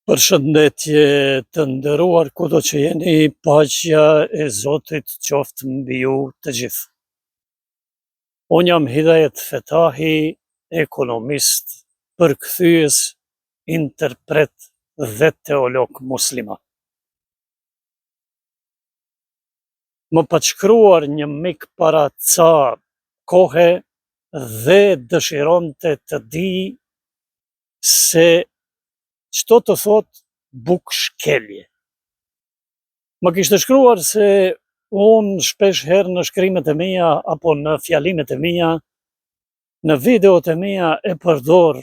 Përshëndetje të nderuar kudo që jeni, paqja e Zotit qoftë mbi ju të gjithë. Unë jam Hidajet Fetahi, ekonomist, përkthyes, interpret dhe teolog musliman. Më pat shkruar një mik para ca kohe dhe dëshironte të dijë se ç'do të thotë bukëshkelje. Më kishte shkruar se unë shpesh herë në shkrimet e mia apo në fjalimet e mia, në videot e mia e përdor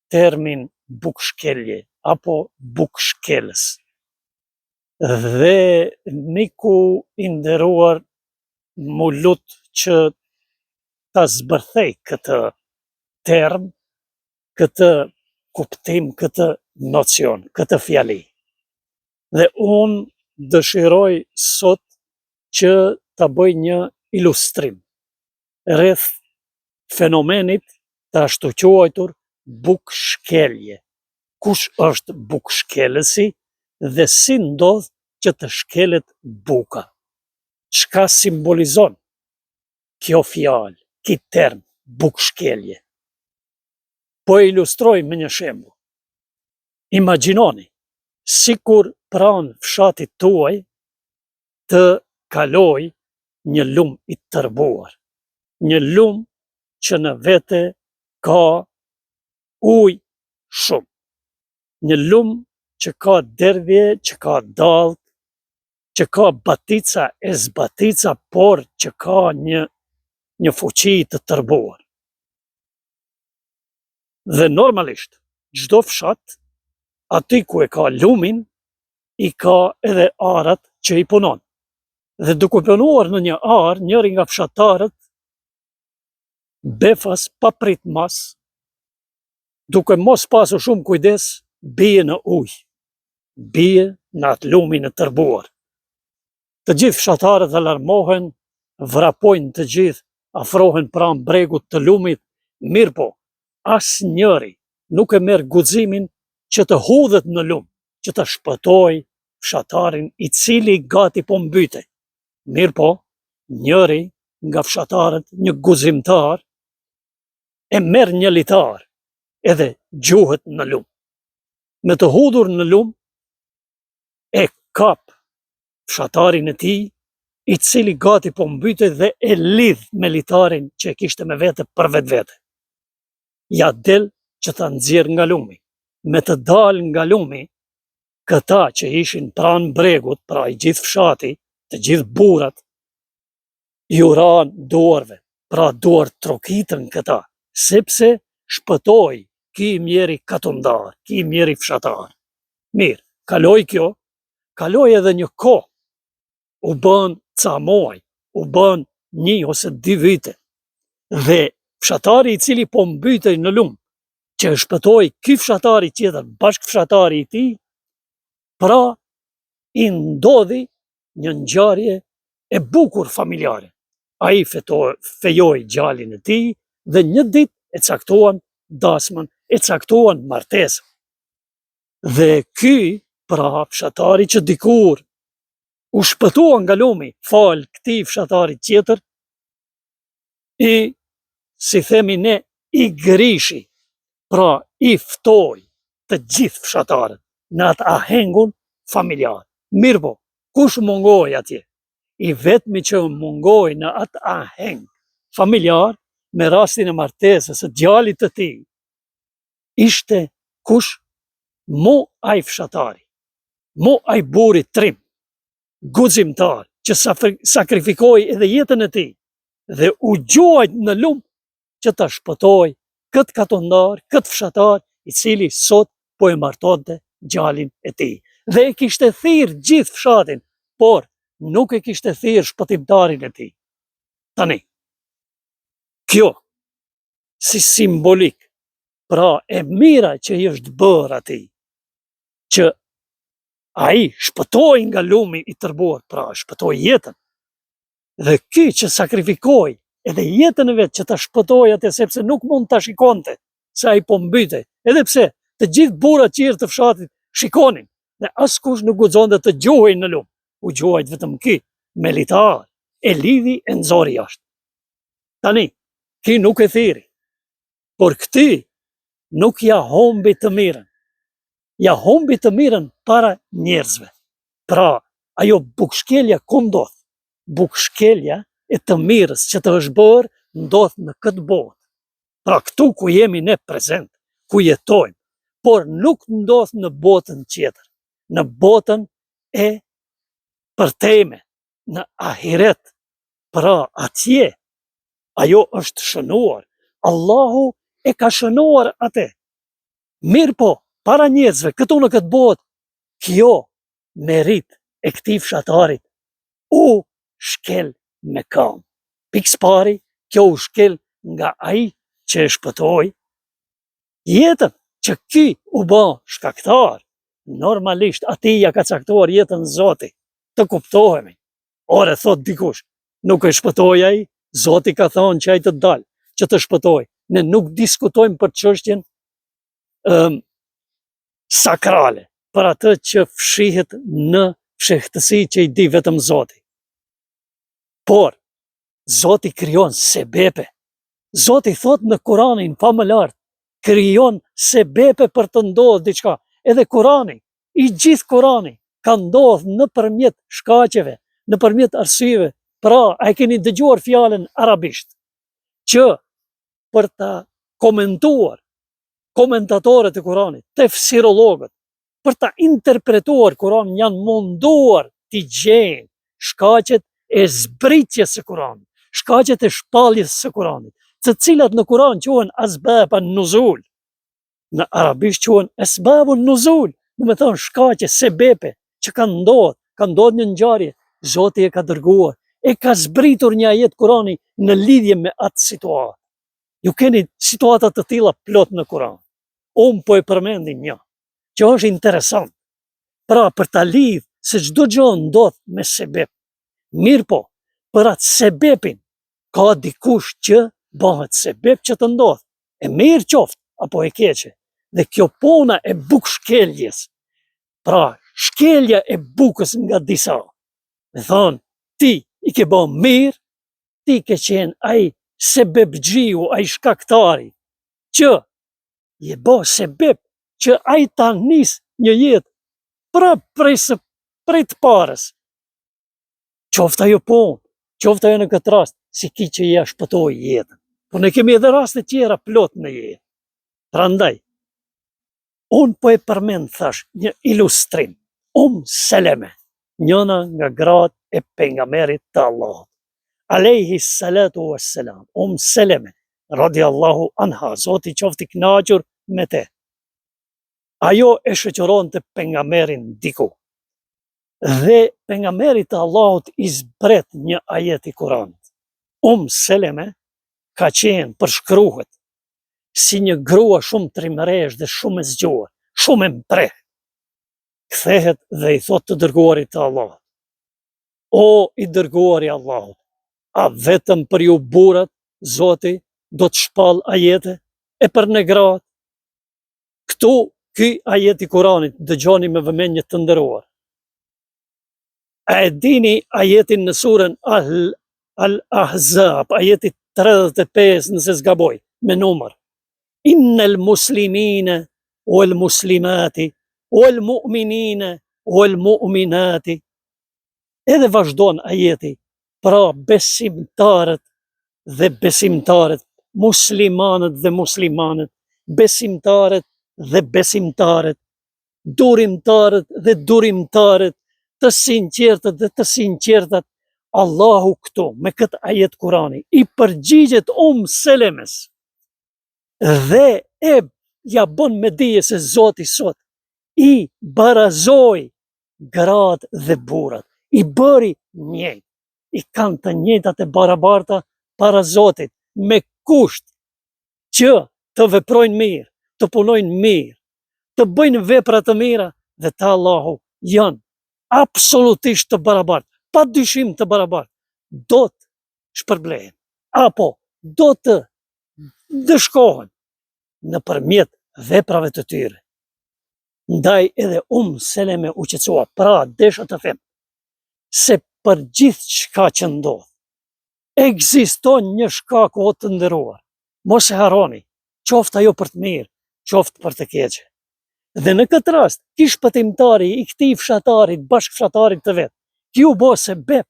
termin bukëshkelje apo bukëshkelës. Dhe miku i nderuar m'u lut që ta zbërthej këtë term këtë kuptim, këtë nocion, këtë fjali. Dhe unë dëshiroj sot që ta bëj një ilustrim rreth fenomenit të ashtuquajtur bukëshkelje. Kush është bukëshkelësi dhe si ndodh që të shkelet buka? Çka simbolizon kjo fjalë, ky term bukëshkelje? Po e ilustroj me një shembull. Imagjinoni sikur pranë fshatit tuaj të kalojë një lum i tërbuar, një lum që në vete ka ujë shumë, një lum që ka derdhje, që ka dallgë, që ka batica e zbatica, por që ka një një fuqi të tërbuar. Dhe normalisht, çdo fshat, aty ku e ka lumin, i ka edhe arat që i punon. Dhe duke punuar në një arë, njëri nga fshatarët, befas papritmas, duke mos pasur shumë kujdes, bie në ujë, bie në atë lumin e tërbuar. Të gjithë fshatarët alarmohen, vrapojnë të gjithë, afrohen pranë bregut të lumit, mirëpo, asnjëri nuk e merr guximin që të hudhet në lum, që ta shpëtojë fshatarin i cili gati po mbytej. Mirëpo, njëri nga fshatarët, një guximtar, e merr një litar edhe gjuhet në lum. Me të hudhur në lum, e kap fshatarin e tij, i cili gati po mbytej dhe e lidh me litarin që e kishte me vete për vetvete. Ia del që ta nxjerrë nga lumi. Me të dalë nga lumi, këta që ishin pranë bregut, pra i gjithë fshati, të gjithë burrat, iu ranë duarve, pra duartrokitën këta, sepse shpëtoi ky i mjeri katundar, ky i mjeri fshatar. Mirë, kaloi kjo, kaloi edhe një kohë, u bënë ca muaj, u bënë një ose dy vite, dhe fshatari i cili po mbytej në lumë, që e shpëtoi ky fshatari tjetër, bashkëfshatari i tij, pra i ndodhi një ngjarje e bukur familjare. Ai feto, fejoi djalin e tij dhe një ditë e caktuan dasmën, e caktuan martesën. Dhe ky, pra fshatari që dikur u shpëtua nga lumi, falë këtij fshatari tjetër, i, si themi ne, i grishi, pra i ftoi të gjithë fshatarët në atë ahengun familjar. Mirëpo, kush mungoi atje? I vetmi që mungoi në atë aheng familjar me rastin e martesës së djalit të tij, ishte kush mu ai fshatari, mu ai burri trim, guximtar që sakrifikoi edhe jetën e tij dhe u gjuajt në lum që ta shpëtojë këtë katundar, këtë fshatar, i cili sot po e martonte djalin e tij. Dhe e kishte thirrë gjithë fshatin, por nuk e kishte thirrë shpëtimtarin e tij. Tani, kjo si simbolikë, pra e mira që i është bërë atij, që ai shpëtoi nga lumi i tërbuar, pra shpëtoi jetën. Dhe ky që sakrifikoi edhe jetën e vet që ta shpëtojë atë sepse nuk mund ta shikonte se ai po mbytej. Edhe pse të gjithë burrat tjerë të fshatit shikonin, dhe askush nuk guxonte të gjuhej në lumë. U gjuajt vetëm ky, me litar, e lidhi e nxori jashtë. Tani, ky nuk e thirri, por këtij nuk ja humbi të mirën. Ja humbi të mirën para njerëzve. Pra, ajo bukëshkelja ku ndodh? Bukëshkelja e të mirës që të është bërë ndodh në këtë botë. Pra këtu ku jemi ne prezent, ku jetojmë, por nuk ndodh në botën tjetër, në botën e përtejme, në ahiret. Pra atje ajo është shënuar. Allahu e ka shënuar atë. Mirëpo, para njerëzve, këtu në këtë botë, kjo meritë e këtij fshatarit u shkel me kamë. Pikësëpari, kjo u shkel nga ai që e shpëtoi jetën, që ky u bë shkaktar. Normalisht atij ja ka caktuar jetën Zoti. Të kuptohemi. Ore thotë dikush, nuk e shpëtoi ai, Zoti ka thënë që ai të dalë, që të shpëtojë. Ne nuk diskutojmë për çështjen ëm sakrale, për atë që fshihet në fshehtësi që i di vetëm Zoti. Por, Zoti krijon sebepe. Zoti thotë në Kuranin famëlartë, krijon sebepe për të ndodhur diçka. Edhe Kurani, i gjithë Kurani, ka ndodhur nëpërmjet shkaqeve, nëpërmjet arsyeve. Pra, a e keni dëgjuar fjalën arabisht, që për ta komentuar komentatorët e Kuranit, tefsirologët, për ta interpretuar Kuranin janë munduar t'i gjejnë shkaqet e zbritjes së Kuranit, shkaqet e shpalljes së Kuranit, të cilat në Kuran quhen asbab an-nuzul. Në arabisht quhen esbab an-nuzul, domethënë shkaqe, sebepe që kanë ndodhur, ka ndodhur një ngjarje, Zoti e ka dërguar, e ka zbritur një ajet Kurani në lidhje me atë situatë. Ju keni situata të tilla plot në Kuran. Unë po e përmendi një, që është interesant. Pra, për ta lidh se çdo gjë ndodh me sebep. Mirëpo, për atë sebepin, ka dikush që bëhet sebep që të ndodh. E mirë qoftë, apo e keqe. Dhe kjo puna e bukëshkeljes, pra shkelja e bukës nga disa, me thonë, ti i ke bo mirë, ti ke qenë ai sebepxhiu, ai shkaktari, që je bo sebep që ai ta nis një jetë prap prej së prej të parës. Qoftë ajo punë, qoftë ajo në këtë rast, si ky që ia shpëtoi jetën. Po ne kemi edhe raste tjera plot në jetë. Prandaj, Unë po e përmend thash një ilustrim. Um Seleme, njëna nga gratë e pejgamberit të Allahut. Alejhi salatu wassalam. Um Seleme, radiallahu anha, Zoti qoftë i kënaqur me te. Ajo e shoqëronte pejgamberin diku. Dhe pejgamberit të Allahut i zbret një ajet i Kuranit. Um Seleme ka qenë përshkruhet si një grua shumë trimëreshë dhe shumë e zgjuar, shumë e mprehtë. Kthehet dhe i thotë të dërguarit të Allahut. O i dërguari i Allahut, a vetëm për ju burrat, Zoti do të shpallë ajete e për ne gratë? Këtu ky ajet i Kuranit dëgjoni me vëmendje të nderuar. A e dini ajetin në surën Al Al Ahzab, ajeti 35 nëse s'gaboj, me numër. Innel muslimine wal muslimati wal mu'minine wal mu'minati. Edhe vazhdon ajeti, pra besimtarët dhe besimtaret, muslimanët dhe muslimanet, besimtarët dhe besimtaret, durimtarët dhe durimtaret, të sinqertët dhe të sinqertat, Allahu këtu me këtë ajet Kurani i përgjigjet Um Selemes dhe e ja bën me dije se Zoti sot i barazoi gratë dhe burrat, i bëri njëjtë, i kanë të njëjtat e barabarta para Zotit, me kusht që të veprojnë mirë, të punojnë mirë, të bëjnë vepra të mira dhe te Allahu janë absolutisht të barabartë, pa dyshim të barabartë, do të shpërblehen, apo do të ndëshkohen nëpërmjet veprave të tyre. Ndaj edhe Um Seleme u qetësua, pra desha të them se për gjithçka që ndodh, ekziston një shkak o të nderuar. Mos e harroni, qoftë ajo për të mirë, qoftë për të keqe. Dhe në këtë rast, ky shpëtimtari i këtij fshatarit, bashkëfshatarit të vet, ky u bo sebep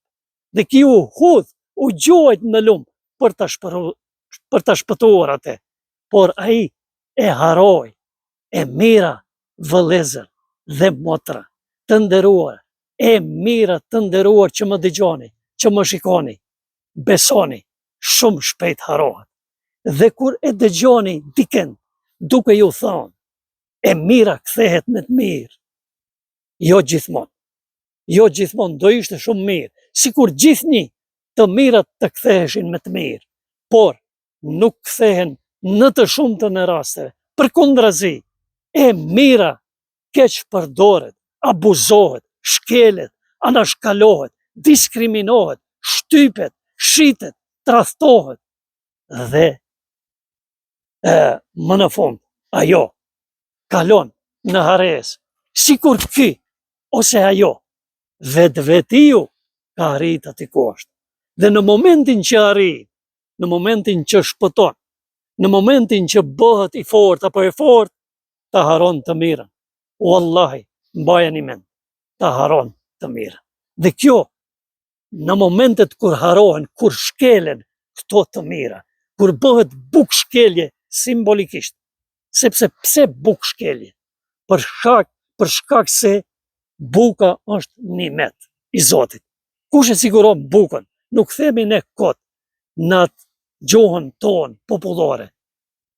dhe ky u hudh, u gjuajt në lum për ta shpëru, për ta shpëtuar atë. Por ai e harroi e mira vëllezër dhe motra të nderuar, e mira të nderuar që më dëgjoni, që më shikoni, besoni, shumë shpejt harrohet. Dhe kur e dëgjoni dikend duke ju thënë, e mira kthehet me të mirë, jo gjithmonë, jo gjithmonë do ishte shumë mirë, sikur gjithnjë të mirat të ktheheshin me të mirë, por nuk kthehen në të shumtën e rasteve. Përkundrazi, e mira keqpërdoret, abuzohet, shkelet, anashkalohet, diskriminohet, shtypet, shitet, tradhtohet dhe e, më në fund ajo kalon në harresë, sikur ky ose ajo vetvetiu ka arrit aty ku është. Dhe në momentin që arrin, në momentin që shpëton, në momentin që bëhet i fortë apo e fortë, ta harron të mirën. Wallahi, mbajeni mend, ta harron të mirën. Dhe kjo, në momentet kur harrohen, kur shkelen këto të mira, kur bëhet bukëshkelje simbolikisht, sepse pse bukëshkelje? Për shkak, për shkak se buka është nimet i Zotit. Kush e siguron bukën? Nuk themi ne kot në atë gjuhën tonë popullore.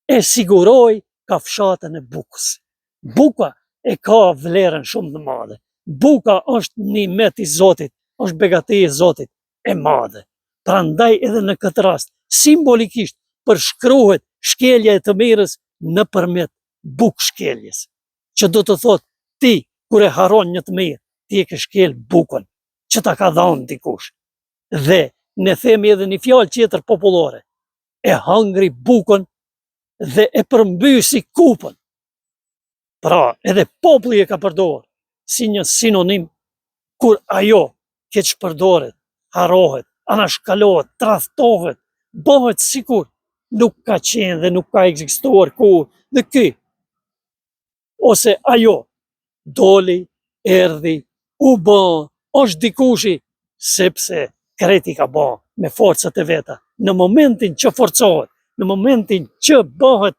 E siguroi kafshatën e bukës. Buka e ka vlerën shumë të madhe. Buka është nimet i Zotit, është begati e Zotit e madhe. Prandaj edhe në këtë rast, simbolikisht përshkruhet shkelja e të mirës nëpërmjet bukëshkeljes. Që do të thotë ti kur e harron një të mirë, ti e ke shkel bukën që ta ka dhënë dikush. Dhe ne themi edhe një fjalë tjetër popullore, e hangri bukën dhe e përmbysi kupën. Pra, edhe populli e ka përdorë si një sinonim kur ajo keqpërdoret, harrohet, anashkalohet, tradhtohet, bëhet sikur nuk ka qenë dhe nuk ka ekzistuar kurrë dhe ky ose ajo doli, erdhi, u bë, është dikushi, sepse krejt i ka bë me forcat e veta. Në momentin që forcohet, në momentin që bëhet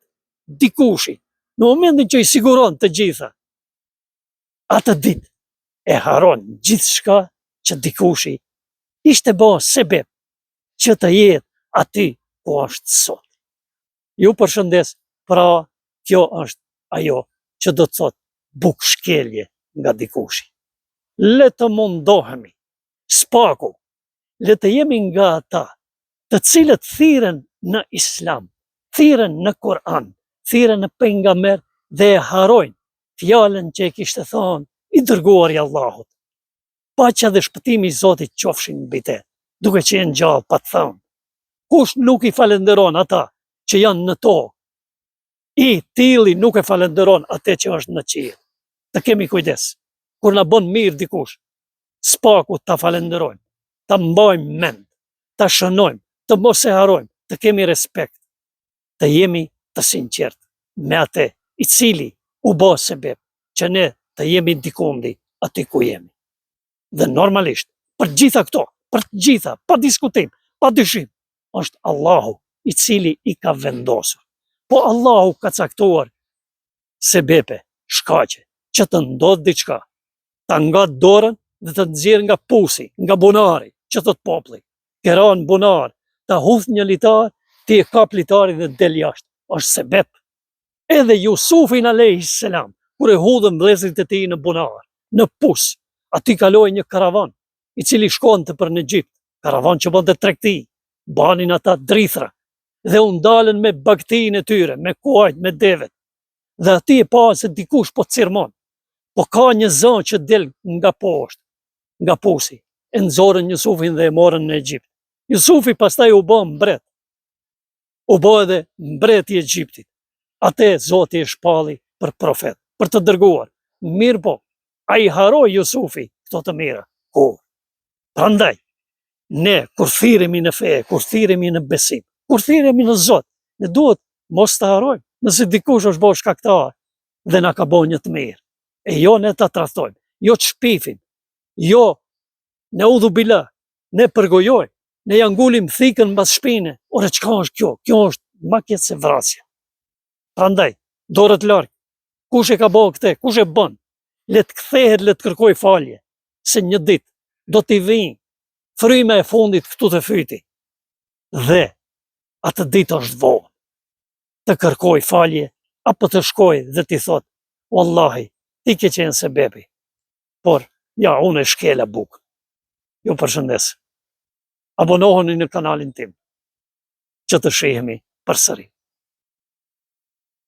dikushi, në momentin që i siguron të gjitha, atë ditë e harron gjithçka që dikushi ishte bë sebep që të jetë aty ku është sot. Ju përshëndes, pra kjo është ajo që do të thotë bukëshkelje nga dikushi. Le të mundohemi, s'paku, le të jemi nga ata të cilët thirren në Islam, thirren në Kur'an, thirren në pejgamber dhe e harrojnë fjalën që e kishte thënë i dërguari i Allahut. Paqja dhe shpëtimi i Zotit qofshin mbi te, duke qenë gjallë pat thënë. Kush nuk i falënderon ata që janë në tokë, i tilli nuk e falënderon atë që është në qiell. Të kemi kujdes. Kur na bën mirë dikush, s'paku ta falënderojmë, ta mbajmë mend, ta shënojmë, të mos e harrojmë, të kemi respekt, të jemi të sinqertë me atë i cili u bë sebep që ne të jemi dikundi aty ku jemi. Dhe normalisht, për gjitha këto, për të gjitha, pa diskutim, pa dyshim, është Allahu i cili i ka vendosur. Po Allahu ka caktuar sebepe, shkaqe, që të ndodhë diçka, ta ngat dorën dhe të nxjerr nga pusi, nga bunari, që thotë populli. Ke ra në bunar, ta hudh një litar, ti e kap litarin dhe del jashtë. Është sebep. Edhe Jusufin alejhi selam, kur e hudhën vëllezërit e tij në bunar, në pus, aty kaloi një karavan, i cili shkonte për në Egjipt, karavan që bënte tregti, banin ata drithra, dhe u ndalën me bagëtinë e tyre, me kuajt, me devet. Dhe aty e pa se dikush po cirmon, po ka një zë që del nga poshtë, nga pusi. E nxorën Jusufin dhe e morën në Egjipt. Jusufi pastaj u bë mbret. U bë edhe mbret i Egjiptit. Atë Zoti e shpalli për profet, për të dërguar. Mirëpo, a i harroi Jusufi këto të mira? Kurrë. Prandaj, ne kur thirremi në fe, kur thirremi në besim, kur thirremi në Zot, ne duhet mos të harrojmë, nëse dikush është bo shkaktar dhe na ka bo një të mirë, e jo ne ta tradhtojmë, jo të shpifim, jo neudhubilah, ne përgojojmë, ne ja ngulim thikën mbas shpine, ore çka është kjo? Kjo është ma keq se vrasja. Prandaj, dorët larg, kush e ka bo këtë, kush e bën, le të kthehet, le të kërkojë falje, se një ditë do t'i vijë fryma e fundit këtu te fyti. Dhe atë ditë është vonë të kërkojë falje apo të shkojë dhe t'i thotë, Wallahi, ti ke qenë sebepi, por ja, unë e shkela bukën. Ju përshëndes. Abonohuni në kanalin tim, që të shihemi përsëri.